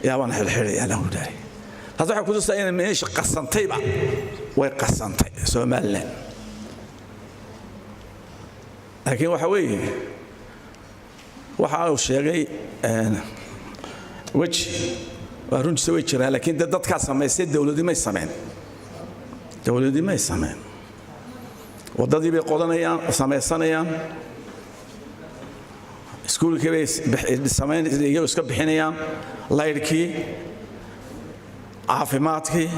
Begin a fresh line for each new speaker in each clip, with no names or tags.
Yaabaan xidhxidhay alaan ku dhahay. Taas waxay kutusaa inay meesha qasantayba, way qasantay Somaliland. Laakiin waxa weeye, waxa uu sheegay weji waa runtiisa, way jiraan, laakiin dee dadkaa samaystay, dowladii may sameen, dowladii may sameen. Waddadii bay qodanayaan, samaysanayaan, iskuulkii bay samayn, iyagu iska bixinayaan, laydhkii, caafimaadkii.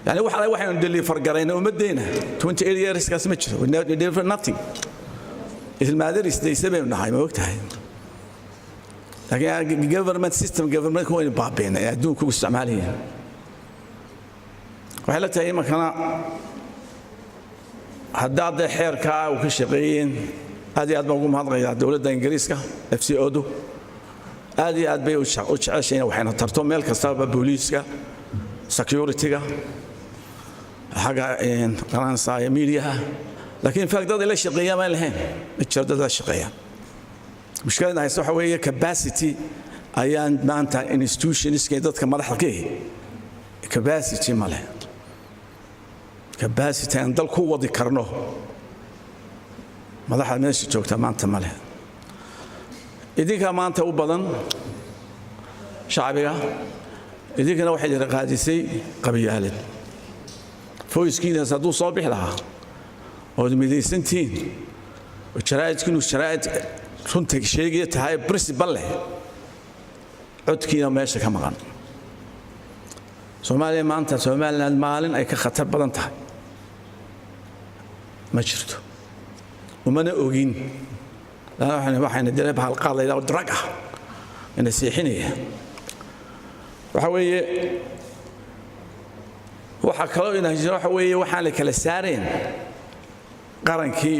Yani wax alle waxaynu deliver garaynay ummaddeena 28 yearskaas ma jiro. We deliver nothing. Ilmaaderis dayse baynu nahay, ma ogtahay? Laakiin government system, government waynu baabiinay ee adduunka ugu isticmaalayeen. Waxay la tahay imankana haddaa dee xeerkaa uu ka shaqeeyeen, aad iyo aad baan ugu mahadnaqayaa dowladda Ingiriiska. FCO-du aad iyo aad bay u jeceshay waxayna tarto meel kastaba, booliiska, security-ga, xagga qaransaaya, miidiyaha. Laakiin in fact dad ay la shaqeeyaan baan lahayn, ma jiro dad la shaqeeyaan. Mushkiladna haysta waxa weeye capacity ayaan maanta institutionska dadka madaxda ka ihi capacity ma leh, capacity aan dal ku wadi karno madaxda meesha joogta maanta ma leh. Idinkaa maanta u badan shacbiga, idinkana waxay idin qaadisay qabyaalad. Voicekiinaas hadduu soo bixi lahaa ood midaysantihiin oo jaraa'idkiinu jaraa'id runta sheegaya tahay, principle leh, codkiina meesha ka maqan. Soomaaliya maanta, Somaliland maalin ay ka khatar badan tahay ma jirto, umana ogin. Waxayna dilay bahalqaad la yidhaho drug ah ina seexinaya. Waxa weeye, waxaa kaloo ina jira, waxa weeye, waxaan la kala saareen qarankii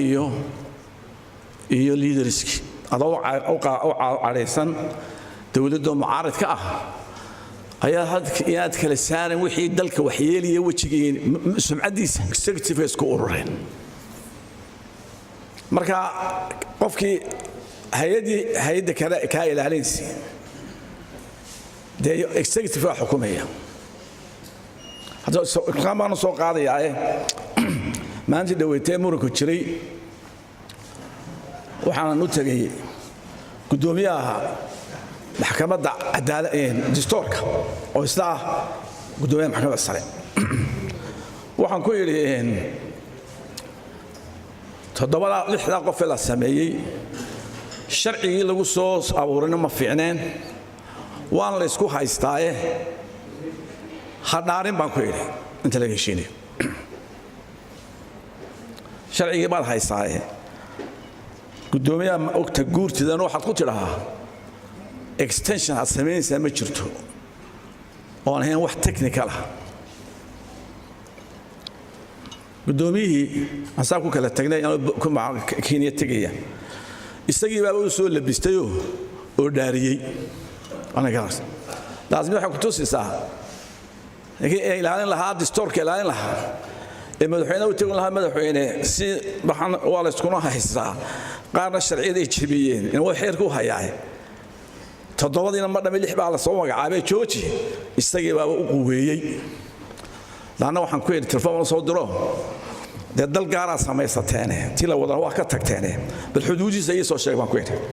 iyo leaderskii. Adoo u cadhaysan dowladda mucaaridka ah ayaa inaad kala saareen wixii dalka waxyeelaya, wejigii, sumcaddiisa, executive isku urureen. Marka qofkii hay-addii, hay-adda kale kaa ilaalinaysa dee executive waa xukumaya. Hadda baanu soo qaadayaae, maalintii dhaweytee muranku jiray, waxaanan u tegay guddoomiyaha maxkamadda distoorka oo isla ah guddoomiyaha maxkamadda sare. Waxaan ku idhi, toddobada, lixdaa qofee la sameeyey, sharcigii lagu soo abuurayna ma fiicneen, waan la ysku haystaaye, ha dhaarin baan ku idhi inta laga heshiinayo. Sharcigii baad haystaaye, guddoomiyaha ogta guurtidana waxaad ku tidhahaa extension aad samaynaysaa ma jirto oon ahayn wax technical ah. Guddoomiyihii aan ku kala tagnay, anuu Kenya tegaya, isagii baaba u soo labistayoo oo dhaariyey. Taasmi waxay ku tusaysaa ninkii ee ilaalin lahaa distoorka, ilaalin lahaa ee madaxweyne u tegin lahaa, madaxweyne, si waxaan waa la iskuna haystaa, qaarna sharciyaday jebiyeen in waa xeerka u hayaa, toddobadiina ma dhami, lix baa la soo magacaabay, jooji. Isagii baaba u quweeyey. Laanna waxaan ku idhi, telefoon soo diro, dee dal gaaraa samaysateene, tii la wadana waa ka tagteene, bal xuduudiisa ii soo sheeg baan ku idhi.